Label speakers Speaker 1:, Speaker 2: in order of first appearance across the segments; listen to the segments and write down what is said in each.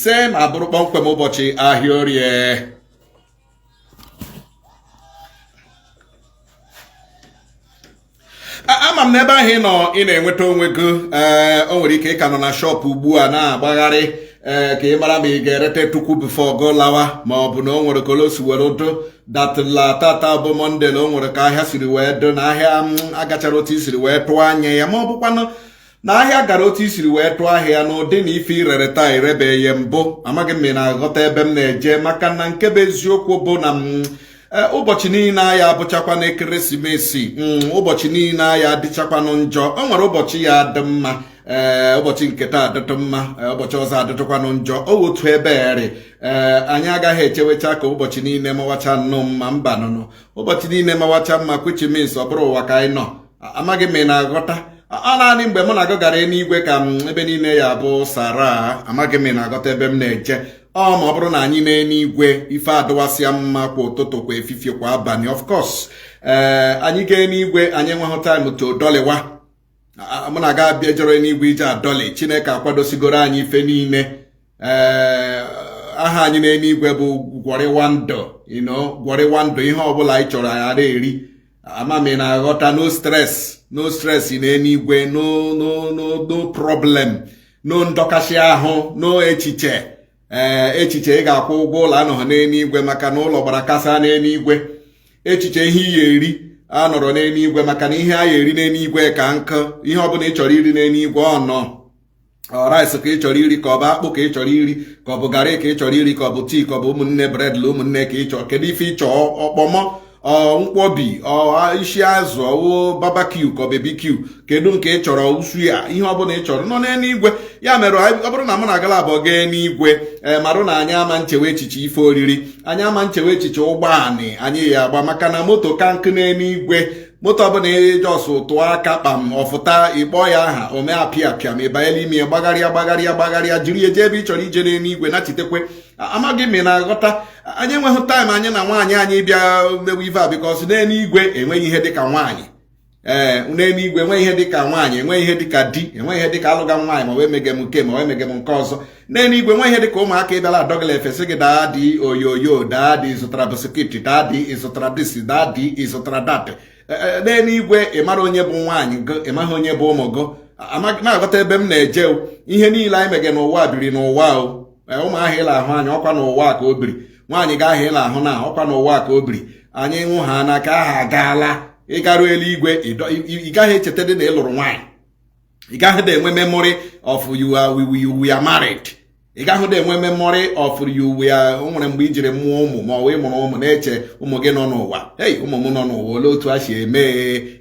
Speaker 1: ise ma bụrụ kpọmkwem ụbọchị ahịa orie. Ama m na ebe ahụ ị nọ ị na-enweta onwe gị. Ee, o nwere ike ị ka nọ na shop ugbu a na-agbagharị, ee, ka ị mara ma ị ga-erete tukwu before gị lawa, ma ọ bụ na o nwere ka o si were dụ datla tata bụ Monday, na o nwere ka ahịa siri wee dụ, na ahịa agachara otu i siri wee tụọ anya ya, ma ọ bụkwanụ na ahịa gara otu i siri wee tụọ ahịa n'ụdị na ife i rere taa erebeghị mbụ. Amaghị m ma ị na-aghọta ebe m na-eje, maka na nke bụ eziokwu bụ na ụbọchị niile aya abụchakwa na ekeresimesi, ụbọchị niile aya adịchakwanụ njọ. O nwere ụbọchị ya adị mma, ee, ụbọchị nke taa adịtụ mma, ụbọchị ọzọ adịtụkwanụ njọ. O otu ebe eri, ee, anyị agaghị echewecha ka ụbọchị niile mawacha nnọọ mma. Mba nụnụ, ụbọchị niile mawacha mma, which means ọ bụrụ ụwa ka anyị nọ. Amaghị m ị na-aghọta. Ọ naanị mgbe mụ na gị gara eluigwe ka m ebe niile ya bụ sara. Amaghị m ị na-aghọta ebe m na-eje. Ọ ma ọ bụrụ na anyị n'eluigwe, ife adịwasịa mma kwa ụtụtụ, kwa efifie, kwa abalị. Of course, ee, anyị gaa eluigwe, anyị enweghị time to dọlịwa. Mụ na ga abịa jere eluigwe ije adọlị. Chineke akwadosigoro anyị ife niile. Ee, aha anyị n'eluigwe bụ gwọrịwa ndụ, gwọrịwa ndụ. Ihe ọbụla anyị chọrọ anyị na-eri. Ama m ị na-aghọta. No stress, no stress n'eluigwe, no, no, no, no problem, no ndọkasị ahụ, no echiche, ee, echiche ị ga-akwụ ụgwọ ụlọ anọghị n'eluigwe, maka na ụlọ gbara kasa n'eluigwe. Echiche ihe iyi eri anọrọ n'eluigwe, maka na ihe a ya eri n'eluigwe ka nkụ. Ihe ọbụla ị chọrọ iri n'eluigwe, ọ nọ. Ọ rice ka ị chọrọ iri, ka ọ bụ akpụ ka ị chọrọ iri, ka ọ bụ garị ka ị chọrọ iri, ka ọ bụ tea, ka ọ bụ ụmụnne bread la ụmụnne ka ị chọrọ, kedu ife ị chọọ, ọkpọmọ, ọ nkwobi, ọ isi azụ, ọwụ barbecue ka ọ barbecue, kedu nke ị chọrọ, usu ya, ihe ọbụla ị chọrọ nọ n'eluigwe. Ya mere, ọ bụrụ na mụ na gala abụọ gaa n'igwe, ee, marụ na anyị ama nchewe echiche ife oriri, anyị ama nchewe echiche ụgbọanị anyị ya agba, maka na moto ka nkụ n'eluigwe. Moto ọbụla ịjọs tụọ aka kpam ọfụta, ịkpọ ya aha, ome apịa apịa, ma ịbanyela ime ya, gbagharịa, gbagharịa, gbagharịa, jiri ya jee ebe ị chọrọ ije n'eluigwe nachitekwe. Amaghị m ị na-aghọta. Anyị enweghị time anyị na nwaanyị anyị bịa mewe ife a, because n'eluigwe enweghị ihe dịka nwaanyị. Ee, n'eluigwe enweghị ihe dịka nwaanyị, enweghị ihe dịka di, enweghị ihe dịka alụga nwaanyị, ma ọ emege m nke, ma ọ emege m nke ọzọ. N'eluigwe enweghị ihe dịka ụmụaka ịbịala adọgịla efe sị gị, "Daddy, oyoyo, daddy, zụtara biscuit, daddy, ịzụtara this, daddy, ịzụtara that." N'eluigwe ị mara onye bụ nwaanyị gị, ị maghị onye bụ ụmụ gị. Na-aghọta ebe m na-eje. Ihe niile anyị mege n'ụwa biri n'ụwa. O ụmụ ahụ ịla ahụ anya, ọkwa n'ụwa ka o biri. Nwaanyị ga ahụ ịla ahụ na ọkwa n'ụwa ka o biri. Anyị nwụ ha n'aka aha agaala. Ịgaruo eluigwe, ị gaghị echeta dị na ị lụrụ nwaanyị. Ị gaghị da enwe memory of you are you were married. Ị gaghị da enwe memory of you were o nwere mgbe i jiri mụọ ụmụ, ma ọ wee mụrụ ụmụ, na-eche ụmụ gị nọ n'ụwa, "Hey, ụmụ m nọ n'ụwa, olee otu a si eme?"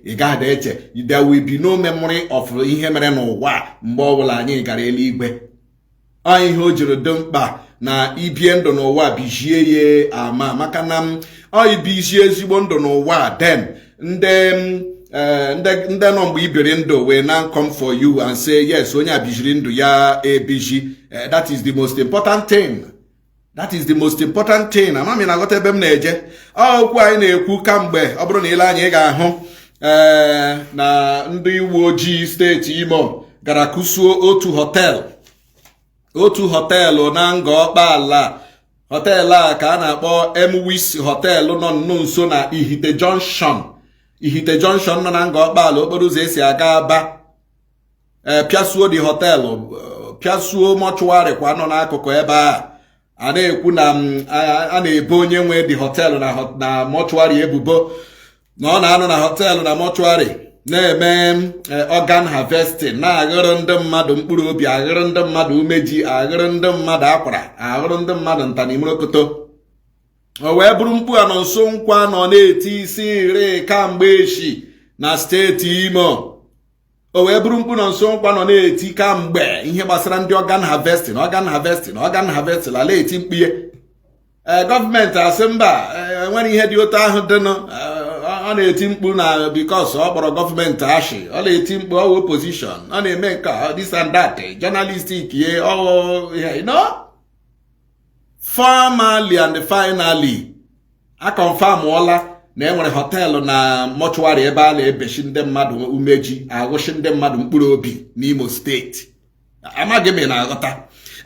Speaker 1: Ị gaghị da eche. There will be no memory of ihe mere n'ụwa mgbe ọbụla anyị gara eluigwe. Ọ ihe o jiri dị mkpa na ibie ndụ n'ụwa bijie ya ama, maka na ọ ibizie ezigbo ndụ n'ụwa, then ndị nọ mgbe ibiri ndụ wee now come for you and say, "Yes, onye a bijiri ndụ ya ebiji." That is the most important thing. That is the most important thing. Ama m na-aghọta ebe m na-eje. Ọ okwu anyị na-ekwu kamgbe. Ọ bụrụ na ile anya, ị ga-ahụ, ee, na ndị uwe ojii steeti Imo gara kụsuo otu hotel, otu hotel na Ngor Okpala. Hotel a ka a na-akpọ Emwis Hotel, nọ nnọọ nso na Ihite Junction, Ihite Junction nọ na Ngor Okpala, okporo ụzọ esi aga Aba. Ee, pịasuo dị hotel, pịasuo mortuary kwa nọ n'akụkụ ebe a. A na-ekwu na a na-ebo onye nwe dị hotel na mortuary ebubo na ọ na-anọ na hotel na mortuary na-eme organ harvesting, na-aghụrụ ndị mmadụ mkpụrụ obi, aghụrụ ndị mmadụ umeji, aghụrụ ndị mmadụ akwara, aghụrụ ndị mmadụ ntanimrokoto. O wee bụrụ mkpu a nọ nso nkwa nọ na-eti isi iri kamgbe echi na steeti Imo. O wee bụrụ mkpu nọ nso nkwa nọ na-eti kamgbe ihe gbasara ndị organ harvesting, organ harvesting, organ harvesting, ala eti mkpu ya. Ee, gọọmenti asị mba, enwere ihe dị otu ahụ dịnụ. Ọ na-eti mkpu na because ọ kpọrọ gọọmenti ashị, ọ na-eti mkpu, ọwụ opposition, ọ na-eme nke this and that, journalistic ye ọwụ ihe. No, formally and finally, a confirmụọla na enwere hotel na mortuary ebe a na-ebechi ndị mmadụ umeji, aghụchi ndị mmadụ mkpụrụ obi n'Imo steeti. Amaghị m ị na-aghọta.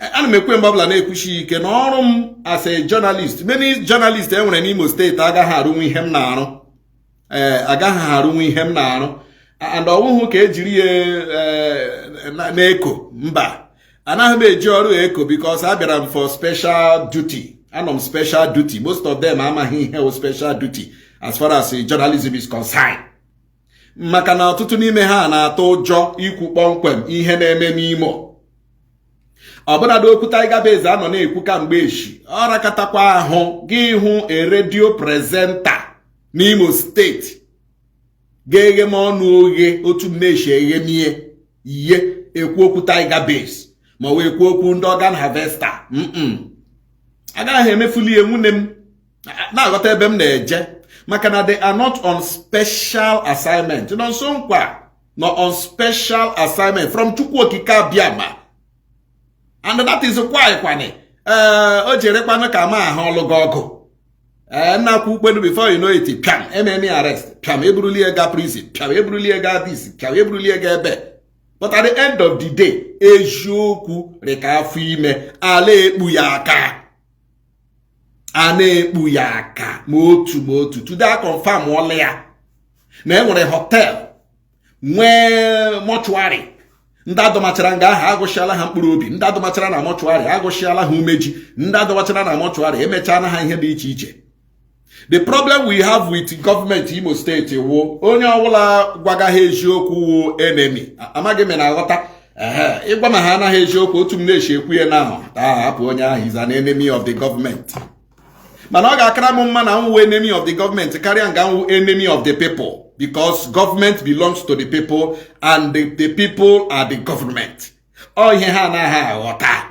Speaker 1: Ana m ekwe mgbe ọbụla na-ekwuchi ike na ọrụ m as a journalist, many journalists e nwere n'Imo Steeti agaghị arụnwu ihe m na-arụ. Ee, agaghị arụnwu ihe m na-arụ, and ọwụhụ ka ejiri ya na-eko. Mba, anaghị m eji ọrụ eko, because abịara m for special duty. Anọ m special duty. Most of them amaghị ihe wụ special duty as far as journalism is concerned, maka na ọtụtụ n'ime ha na-atụ ụjọ ikwu kpọmkwem ihe na-eme n'Imo. Ọbụnadị okwu Tiger Base anọ na-ekwu kamgbe echi, ọ rakatakwa ahụ gị hụ a radio presenter n'Imo Steeti ga-eghe m ọnụ oghe otu m na-esi eghemie ihe ekwu okwu Tiger Base ma ọ wee ekwu okwu ndị organ harvester. Agaghị emefuli ya, nwunye m. Na-aghọta ebe m na-eje, maka na they are not on special assignment. Nọ nso nkwa nọ on special assignment from Chukwu Okike Abịama, and that is why kwani ee o jerekwanụ ka ma ahụ ọlụ gị ọgụ. Ee, nna kwu ukpenu, before you know it, piam, ememe arrest, piam, eburuli ga prison, piam, eburuli ga this, piam, eburuli ga ebe. But at the end of the day, eziokwu rịka afọ ime ala ekpu ya aka, a na-ekpu ya aka ma otu ma otu. Today a confirm ọla ya na enwere hotel, nwee mortuary. Ndị adọmachara nga ahụ agụsịala ha mkpụrụ obi, ndị adọmachara na mortuary agụsịala ha umeji, ndị adọmachara na mortuary emechana ha ihe dị iche iche. The problem we have with gọọmenti Imo Steeti wụ onye ọbụla gwaga ha eziokwu wụ enemy. Amaghị m na aghọta. Ehe, ịgwa ma ha anaghị eziokwu otu m na-esi ekwu ya na taa, hapụ onye ahụ, is an enemy of the government. Mana ọ ga-akara m mma na m wụ enemy of the government karịa nga m wụ enemy of the people, because government belongs to the people and the people are the government. Ọ ihe ha anaghị aghọta.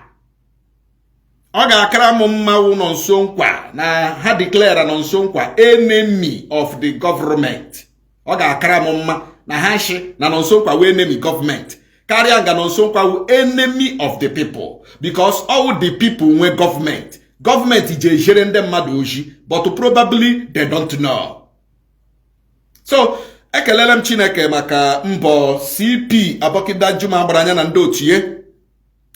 Speaker 1: Ọ ga-akara m mma wụ nọ nso nkwa na ha declare nọ nso nkwa enemy of the government. Ọ ga-akara m mma na ha shi na nọ nso nkwa wụ enemy government karịa nga nọ nso nkwa wụ enemy of the people, because all the people nwe government. Gọọmenti ji ejere ndị mmadụ oji, but probably they don't know. So ekelele m Chineke maka mbọ CP Aboki Danjuma gbara anya na ndị otu ya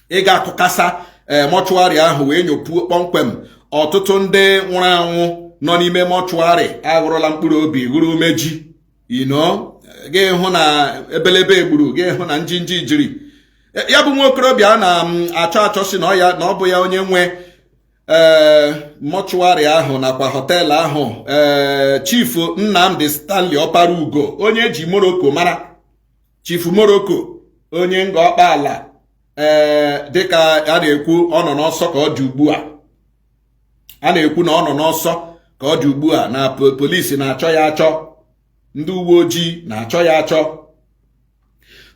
Speaker 1: ịga akụkasa ee mortuary ahụ wee nyopuo kpọmkwem ọtụtụ ndị nwụrụ anwụ nọ n'ime mortuary aghụrụla mkpụrụ obi, ghụrụ umeji ino. Gị hụ na ebelebe egburu, gị hụ na njinji jiri ya bụ nwa okorobịa a na-achọ achọ si na ọ ya na ọ bụ ya onye nwe ee mortuary ahụ nakwa hotel ahụ, ee Chief Nnamdi Stanley Ọpara Ugo, onye eji Morocco mara, Chief Morocco, onye nga ọkpa ee dịka a na-ekwu ọ nọ n'ọsọ ka ọ dị ugbu a. A na-ekwu na ọ nọ n'ọsọ ka ọ dị ugbu a, na polisi na-achọ ya achọ, ndị uwe ojii na-achọ ya achọ.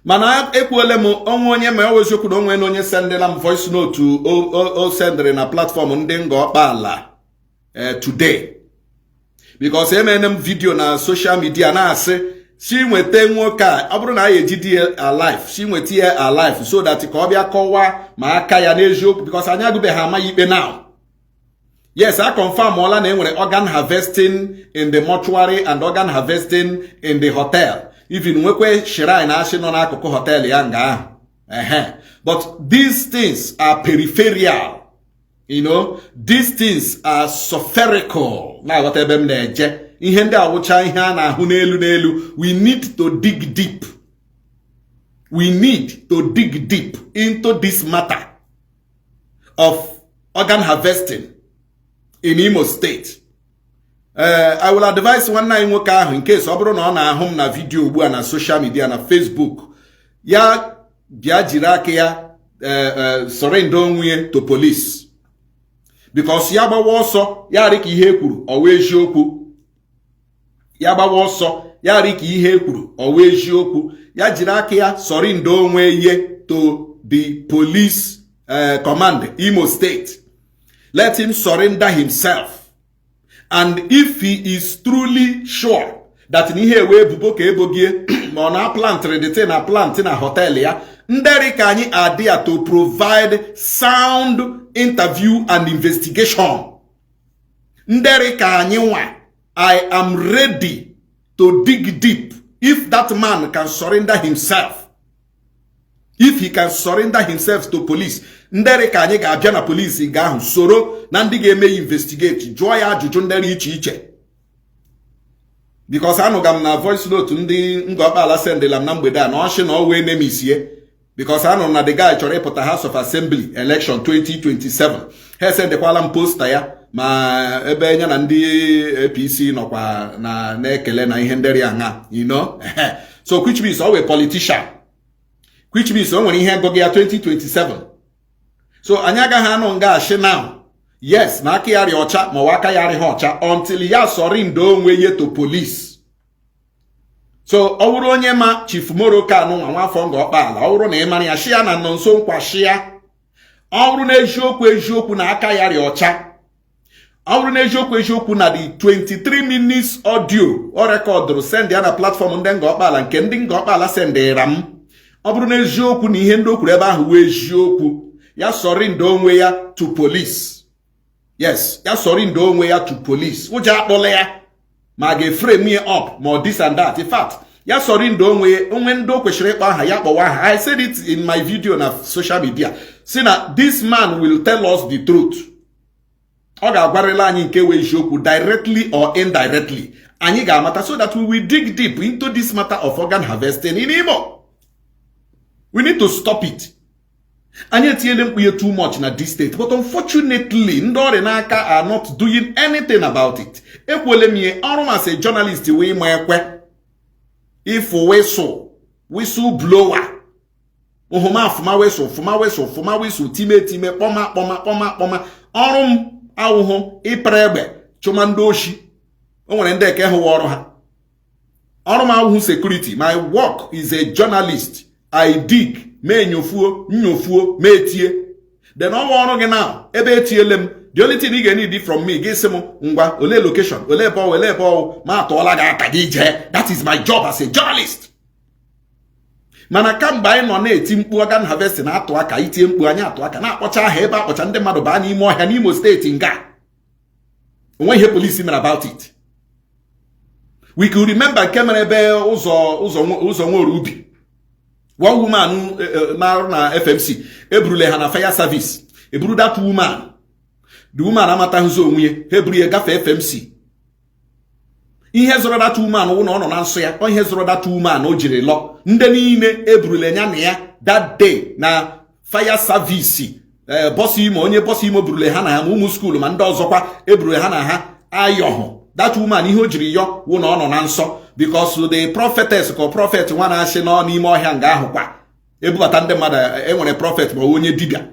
Speaker 1: Mana ekwuole m onwe onye ma ọ eziokwu na onwe na onye sendịla m voice note o sendịrị na platform ndị nga ọkpa today, because emene m video na social media na-asị si nweta nwoke a, ọ bụrụ na a ejide ya alive, si nweta ya alive so that ka ọ bịa kọwaa ma aka ya n'eziokwu, because anyị agụbeghị ama ya ikpe now. Yes, a confirm ọla na enwere organ harvesting in the mortuary and organ harvesting in the hotel, even nwekwe shrine asị nọ n'akụkụ hotel ya nga ahụ. Ehe, but these things are peripheral. These things are spherical. Na-aghọta ebe m na-eje? Ihe ndị awụcha ihe a na-ahụ n'elu n'elu. We need to dig deep. We need to dig deep into this matter of organ harvesting in Imo State. I will advise nwanne anyị nwoke ahụ, in case ọ bụrụ na ọ na-ahụ m na video ugbu a na social media, na Facebook, ya bịa jiri aka ya surrender onwe ya to police, because ya gbawa ọsọ ya dị ka ihe ekwuru ọwa eziokwu. Ya gbawa ọsọ ya dị ka ihe ekwuru ọwa eziokwu. Ya jiri aka ya surrender onwe ye to the police command, Imo State. Let him surrender himself, and if he is truly sure that na ihe ewe ebubo ka ebogie ma ọ na plantịrị the thing na plant na hotel ya, nderi ka anyị adị ya to provide sound interview and investigation. Nderi ka anyị nwa, I am ready to dig deep if that man can surrender himself. If he can surrender himself to police, ndịrị ka anyị ga-abịa na polisi nga ahụ soro na ndị ga-eme investigate, jụọ ya ajụjụ ndịrị iche iche, because anụga m na voice note ndị Ngọkpala sendịla m na mgbede a na ọchị na ọ wee nemisie, because anụrụ na the guy chọrọ ịpụta House of Assembly election 2027. Ha esendekwala m poster ya ma ebe ya na ndị APC nọkwa na na-ekele na ihe ndịrị aṅa. So which means ọ wee politician, which means o nwere ihe gụgị ya 2027. So anyị agaghị anụ nga ashị now, yes, na aka ya rị ọcha ma ọ aka ya arịghị ọcha until ya surrender onwe ye to police. So ọ bụrụ onye ma Chief Moroka anụ nwa nwafọ Nga Ọkpala, ọ bụrụ na ị mara ya, shi ya na nọ nso nkwa shi ya. Ọ bụrụ na eziokwu eziokwu na aka ya rị ọcha, ọ bụrụ na eziokwu eziokwu na the 23 minutes audio ọ recordụrụ send ya na platform ndị Nga Ọkpala, nke ndị Nga Ọkpala sendịra m, ọ bụrụ na eziokwu na ihe ndị o kwuru ebe ahụ wee eziokwu, ya surrender onwe ya to police. Yes, ya surrender onwe ya to police. Ụjọ akpọla ya ma a ga-eframe ya up ma ọ this and that. In fact, ya surrender onwe ya. Onwe ndị o kwesịrị ịkpọ aha, ya kpọwa aha. I said it in my video na social media si na this man will tell us the truth. Ọ ga-agwarịla anyị nke wee eziokwu, directly or indirectly. Anyị ga-amata so that we will dig deep into this matter of organ harvesting in Imo. We need to stop it. Anyị etinyela mkpu ya too much na this state, but unfortunately ndị ọrịa n'aka are not doing anything about it. Ekwuole m ihe, ọrụ m as a journalist wee ma ekwe ịfụ whistle, whistle blower, ụhụma afụma whistle, fụma whistle, fụma whistle, time time, kpọma kpọma kpọma kpọma. Ọrụ m awụhụ ịpere egbe chụma ndị oshi. O nwere ndị eke hụwa ọrụ ha. Ọrụ m awụhụ security. My work is a journalist. I dig, mee nyofuo nyofuo, mee tie. Then ọnwa ọrụ gị now, ebe etiele m, the only thing ị ga-need from me, gị sị m ngwa, ole location, ole ebe ọwụ, ole ebe ọwụ, ma atụọla gị aka gị jee. That is my job as a journalist. Mana kamgbe anyị nọ na-eti mkpu organ harvesting, na-atụ aka itie mkpu, anyị atụ aka na-akpọcha aha ebe akpọcha ndị mmadụ baa n'ime ọhịa n'Imo Steeti nga, onwe ihe polisi mere about it. We could remember nke mere ebe ụzọ ụzọ ụzọ nwere ubi, one woman na-arụ na FMC, eburule ha na fire service, eburu that woman. The woman amataghịzi onwe ya, ha eburu ya gafee FMC. Ihe zọrọ that woman wụ na ọ nọ na nsọ ya. Ọ ihe zọrọ that woman o jiri lọ. Ndị niile eburule ya na ya that day na fire service, bus Imo, onye bus Imo burule ha na ha, ma ụmụ school ma ndị ọzọkwa eburule ha na ha ayọhụ. That woman, ihe o jiri yọ wụ na ọ nọ na nsọ, because the prophetess ka prophet nwa na-asị nọ n'ime ọhịa nga ahụ kwa ebubata ndị mmadụ. Enwere prophet ma onye dibịa,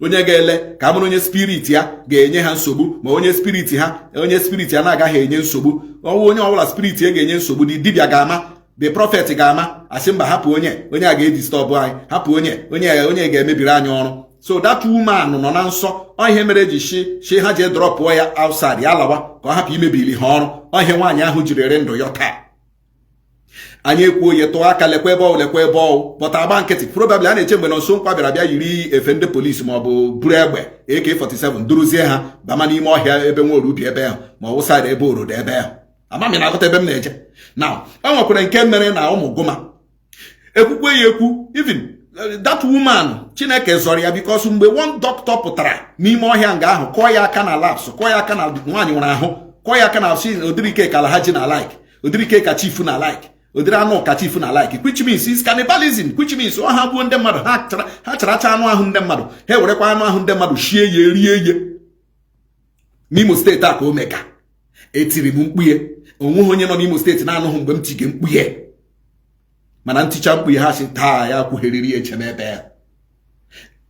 Speaker 1: onye ga-ele ka a bụrụ onye spirit ya ga-enye ha nsogbu, ma onye spirit ha, onye spirit ya na-agaghị enye nsogbu. Ọnwụ onye ọbụla spirit ya ga-enye nsogbu, dị dibịa ga-ama, the prophet ga-ama, asị mba, hapụ onye, onye a ga-edisturb anyị, hapụ onye, onye onye ga-emebiri anyị ọrụ. So that woman nọ na nsọ. Ọ ihe mere eji shi shi ha jee dropụọ ya outside, ya lawa ka ọ hapụ imebili ha ọrụ. Ọ ihe nwaanyị ahụ jiri ere ndụ ya taa. Anyị ekwuo ya, tụọ aka, lekwa ebe ọwụ, lekwa ebe ọwụ, but agba nkịtị. Probably a na-eche mgbe Nonso Nkwa bịara bịa yiri efe ndị polisi ma ọ bụ buru egbe AK-47 duruzie ha bama n'ime ọhịa ebe nwere ubi ebe ahụ, ma ọ wụ side ebe orodo ebe ahụ. Amami na aghọta ebe m na-eje. Now, e nwekwara nke mere na ụmụ gụma ekwukwe ya ekwu. Even that woman, Chineke zọrọ ya, because mgbe one doctor pụtara n'ime ọhịa nga ahụ, kụọ ya aka na laps, kụọ ya aka na nwaanyị nwere ahụ, kụọ ya aka na si ụdịrị ike ka ha ji na like ụdịrị ike ka chief na like ụdịrị anụ ka chief na like, which means is cannibalism, which means ọ ha gbuo ndị mmadụ, ha characha anụ ahụ ndị mmadụ, ha ewerekwa anụ ahụ ndị mmadụ shie ya, erie ye. N'Imo Steeti a ka o mega. Etiri m mkpu ya, onweghị onye nọ n'Imo Steeti na-anụghị mgbe m tige mkpu ya. Mana nticha mkpu ya, ha si taa ya kwugheriri eche n'ebe ya.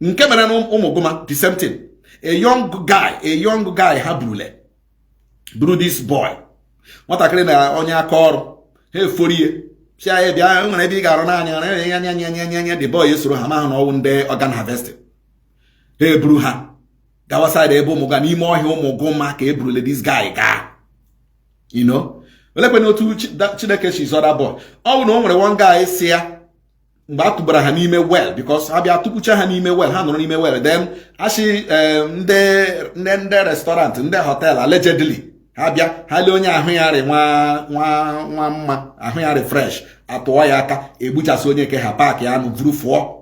Speaker 1: Nke mere na ụmụ gụma, the same thing, a young guy, a young guy ha burule buru this boy, nwatakịrị na onye aka ọrụ ha, eforie si anyị bịa, nwere ebe ị ga-arụ naanị anya anya anya anya anya. The boy esoro ha, ma hụ na ọwụ ndị organ harvesting. Ha eburu ha gawa side ebe ụmụ ga n'ime ọhịa ụmụ gụma ka eburule this guy gaa. Olekwana otu Chineke si zọda boy? Ọ bụ na o nwere one guy si ya mgbe a tụbara ha n'ime well, because ha bịa tụpụcha ha n'ime well, ha nọrọ n'ime well, then asị ndị restaurant, ndị hotel, allegedly ha bịa, ha lee onye ahụ ya rị nwa nwa nwa mma, ahụ ya rị fresh, atụọ ya aka, egbuchasị onye nke ha, paakị anụ vuru fụọ.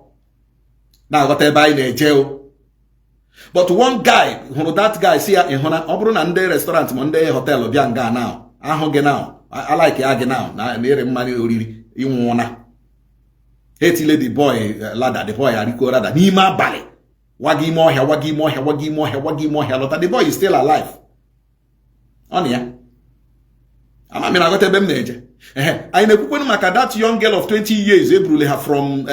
Speaker 1: Na-aghọta ebe anyị na-eje o. But one guy hụrụ that guy, si ya, "Ị na ọ bụrụ na ndị restaurant ma ndị hotel bịa nga now, ahụ gị now, alike ya gị now na ere mmanya oriri, ịnwụna." Etile the boy ladder, the boy arịko ladder n'ime abalị, waga ime ọhịa, waga ime ọhịa, waga ime ọhịa, waga ime ọhịa, lọta. The boy is still alive. Ọ na ya ama m na-aghọta ebe m na-eje. Ehe, anyị na-ekwukwenụ maka that young girl of 20 years eburule ha from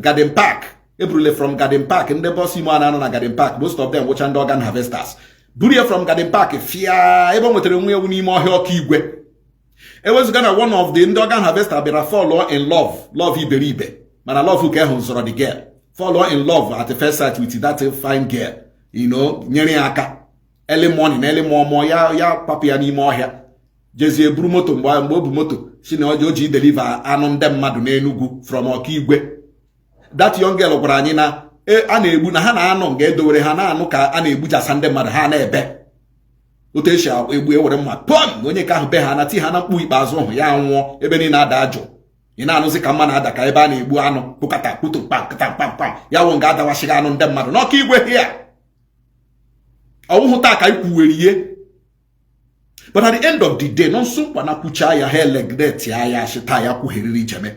Speaker 1: Garden Park, eburule from Garden Park. Ndị bus Imo a na-anọ na Garden Park, most of them wụcha ndị organ harvesters. Buru ya from Garden Park fịa ebe o nwetara nwa ewu n'ime ọhịa ọka igwe. Ewezụga na one of the ndị organ harvester bịara fall in love, love iberibe, mana love nke ahụ zọrọ the girl, fall in love at the first sight with that fine girl, nyere ya aka early morning, early mọmọ ya, ya papụ ya n'ime ọhịa, jezie buru moto. Mgbe o bu moto si na o ji deliver anụ ndị mmadụ n'Enugu from Ọkaigwe, that young girl gwara anyị na a na-egbu na ha na-anụ nga edowere ha, na-anụ ka a na-egbujasa ndị mmadụ. Ha na-ebe otu esi egbu, ewere mma pọm onye nke ahụ be ha na ti ha na mkpu ikpeazụ hụ ya nwụọ. Ebe niile ada ajụ, ị na-anụzi ka mma na-ada ka ebe a na-egbu anụ, kpụkata kputu kpam kata kpam kpam. Ya wụ nga adawasịghị anụ ndị mmadụ n'ọka igwe hia. Ọwụhụ taa ka anyị kwuwere ihe, but at the end of the day, Nonso Nkwa na kwucha ya, ha elegret ya, ya shita ya kwugheriri ijeme.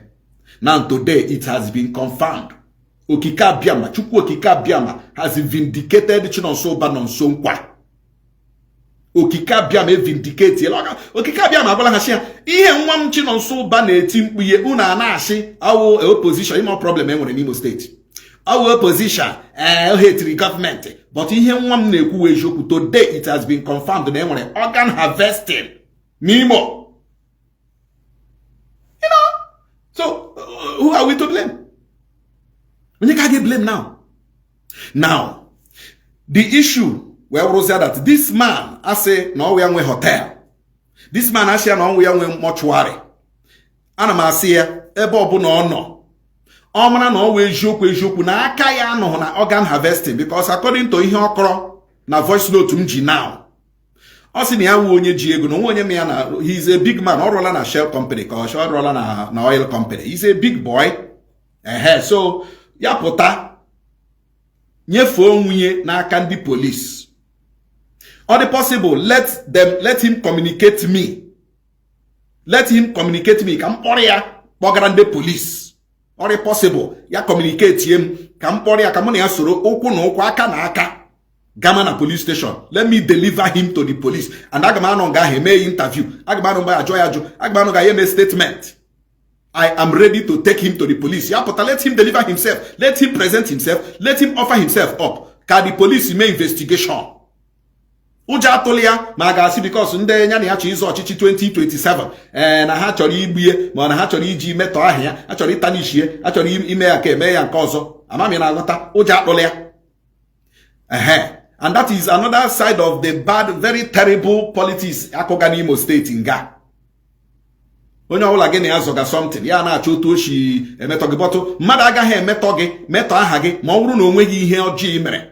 Speaker 1: Now today it has been confirmed. Okike Abịama, Chukwu Okike Abịama has vindicated Chinonso Ụba Nonso Nkwa. Okike Abịama e vindicate. Okike Abịama agwala ha, shi ya ihe nwa m Chinonso Ụba na-eti mkpu ihe unu a na-asị awụ opposition. Ime problem e nwere n'Imo Steeti, awụ opposition, ee, o hetiri gọọmenti, but ihe nwa m na-ekwu eziokwu. Today it has been confirmed na e nwere organ harvesting n'Imo. So who are we to blame? Onye ka ga blame now? Now the issue wee wụrụzia that this man asị na ọwụ ya nwe hotel, this man asị ya na ọwụ ya nwe mortuary. Ana m asị ya, ebe ọbụla ọ nọ, ọ mara na ọ wụ eziokwu, eziokwu na aka ya anọghị na organ harvesting, because according to ihe ọ kọrọ na voice note m ji now, ọ sị na ya wụ onye ji ego na onwe onye ma ya, na he is a big man. Ọ rụọla na Shell company ka ọ rụọla na oil company. He is a big boy. Ehe, so ya pụta nyefee onwe n'aka ndị police. Ọ dị possible, let them, let him communicate me, let him communicate me ka m kpọrọ ya kpọgara ndị police. Ọ dị possible, ya communicate ye m ka m kpọrọ ya, ka mụ na ya soro ụkwụ na ụkwụ, aka na aka, gama na police station. Let me deliver him to the police and aga m anọ nga ahụ eme interview. Aga m anọ mgbe ajụ ya ajụ, aga m anọ ga ya eme statement. I am ready to take him to the police. Ya pụta, let him deliver himself, let him present himself, let him offer himself up ka the police mee investigation. Ụjọ atụla ya ma a ga-asị because ndị ya na ya chọ ịzọ ọchịchị 2027, ee, na ha chọrọ igbue, ma na ha chọrọ iji metọ aha ya, ha chọrọ ịtanishie, ha chọrọ ime ya ka eme ya nke ọzọ. Amami na aghọta, ụjọ atụla ya. Ehe, and that is another side of the bad, very terrible politics akụga n'Imo Steeti nga onye ọbụla gị na ya zọga something, ya na-achọ otu o si emetọ gị. But mmadụ agaghị emetọ gị, metọ aha gị, ma ọ bụrụ na o nweghị ihe ọjọọ ị mere.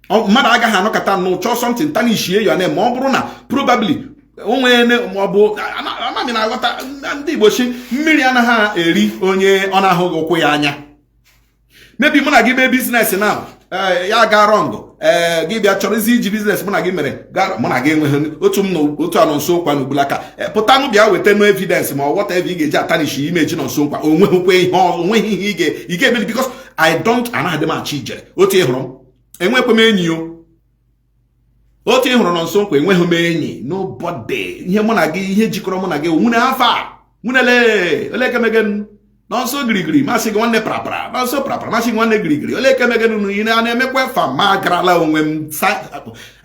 Speaker 1: Mmadụ agaghị anọkọta nnụ chọọ something tarnishie ya ma ọ bụrụ na probably onwe maọbụ amami na-aghọta. Ndị Igbo chi mmiri anaghị eri onye ọ na-ahụghị ụkwụ ya anya. Maybe mụ na gị mee business now, ya ga wrong, ee, gị bịa chọrọzi iji business mụ na gị mere, mụ na gị enweghị otu m na otu a Nonso Nkwa na ugbulaka pụtanụ bịa weta no evidence ma ọ whatever ị ga-eji atarnish image Nonso Nkwa. Onweghịkwa ihe, onweghị ihe ị ga-emeli, because I don't, anaghị m achọ ijere. Otu ị hụrụ m, enwekwa m enyi o. Otu ị hụrụ Nonso Nkwa, enweghị m enyi, nobody. Ihe mụ na gị, ihe jikọrọ mụ na gị, nwune afa nwunele ole kemegen Nonso girigiri, masị gị nwanne prapra, Nonso prapra, masị gị nwanne girigiri, ole kemegen unu ị na-emekwa fa ma garala onwe m.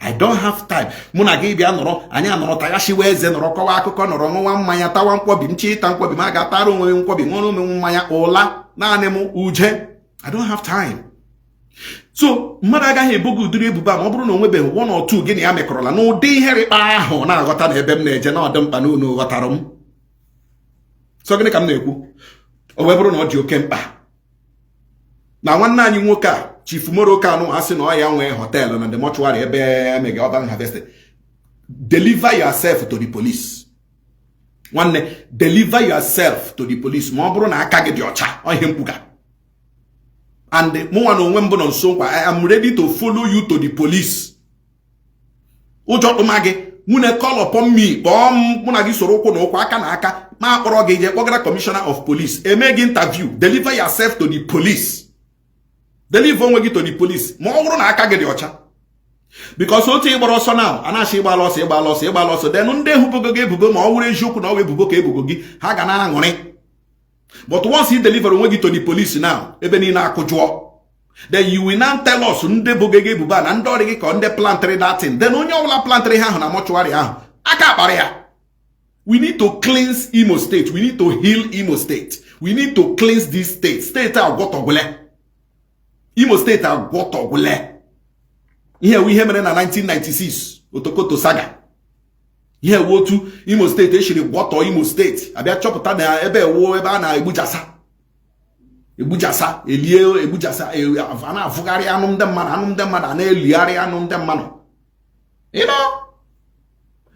Speaker 1: I don't have time mụ na gị bịa nọrọ, anyị anọrọ taghashiwa eze, nọrọ kọwa akụkọ, nọrọ ṅụwa mmanya, tawa nkwọbi. M chi ịta nkwọbi, m a ga-atara onwe m nkwọbi, ṅụrụ onwe m mmanya ụla, naanị m uje. I don't have time. So mmadụ agaghị ebo gị ụdịrị ebubo a ma ọ bụrụ na o nwebeghị one or two gị na ya mekọrọla n'ụdị ihe rịkpa ahụ. Na-aghọta na ebe m na-eje na ọdị mkpa na unu ghọtara m. So gịnị ka m na-ekwu? O wee bụrụ na ọ dị oke mkpa na nwanne anyị nwoke a, Chief Moroka anụ, asị na ọ ya nwee hotel na the mortuary ebe emege organ harvesting, deliver yourself to the police. Nwanne, deliver yourself to the police ma ọ bụrụ na aka gị dị ọcha. Ọ ihe mkpuga. And mụnwa na onwe m bụ Nonso Nkwa, I am ready to follow you to the police. Ụjọ tụma gị, nwune, call upon me, kpọọ m, mụ na gị soro ụkwụ na ụkwụ, aka na aka, ma akpọrọ gị jee kpọgara commissioner of police, eme gị interview. Deliver yourself to the police, deliver onwe gị to the police, ma ọ bụrụ na aka gị dị ọcha. Because otu ịgbara ọsọ na a na-achọ ịgbala ọsọ, ịgbala ọsọ, ịgbala ọsọ, then ndị ehubogo gị ebubo, ma ọ bụrụ eziokwu na ọ bụ ebubo ka ebubo gị, ha ga na-aṅụrị. But once you deliver onwe gị to the police now, ebe niile akụjụọ. Then you will now tell us ndị bogo gị ebubo a na ndị ọrịa gị ka ndị plantịrị that thing. Then onye ọbụla plantịrị ha ahụ na mortuary ahụ, aka akpara ya. We need to cleanse Imo State. We need to heal Imo State. We need to cleanse this state. State agwọtọgwule, Imo State agwọtọgwule. Ihe ewu ihe mere na 1996 Otokoto saga, ihe ewu otu Imo State eshiri gwọtọ Imo State, abịa chọpụta na ebe ewu ebe a na-egbujasa egbujasa elie egbujasa, a na-afụgharị anụ ndị mmadụ, anụ ndị mmadụ, a na-eligharị anụ ndị mmadụ.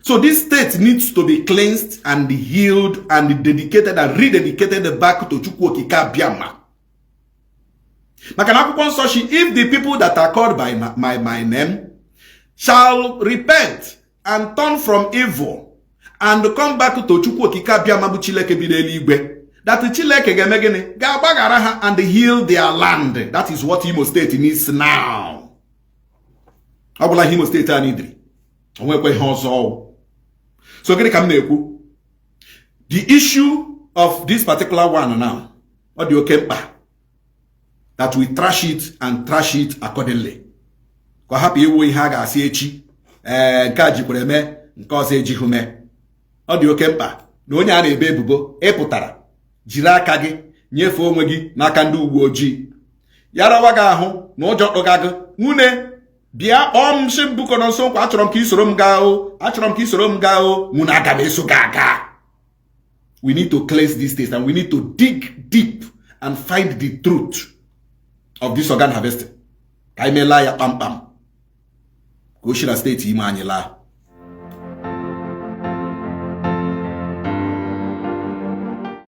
Speaker 1: So this state needs to be cleansed and healed and dedicated and rededicated back to Chukwu Okike Abịama, maka na akwụkwọ nsọ shi, "If the people that are called by my name shall repent and turn from evil and come back to Chukwu Okike Abịama," bụ Chineke bi n'eluigwe, that Chineke ga-eme gịnị? Ga-agbaghara ha and heal their land. That is what Imo State needs now. Ọ bụla Imo State a nidiri, o nwekwa ihe ọzọ. So gịnị ka m na-ekwu? The issue of this particular one now, ọ dị oke mkpa that we trash it and trash it accordingly, ka ọ hapụ iwu ihe a ga-asị echi, ee, nke a jikwara eme, nke ọzọ ejighị mee. Ọ dị oke mkpa na onye a na-ebe ebubo ịpụtara jiri aka gị nyefee onwe gị n'aka ndị uwe ojii. Ya rawa gị ahụ na ụjọ tụga gị, nwune, bịa kpọọ m, sị m, "Biko, Nonso Nkwa, achọrọ m ka ị soro m gaa o, achọrọ m ka ị soro m gaa o." Nwune, aga m eso gị aga. We need to cleanse this state and we need to dig deep and find the truth of this organ harvesting, ka anyị meelaa ya kpamkpam, ka o si na steeti ime anyị laa.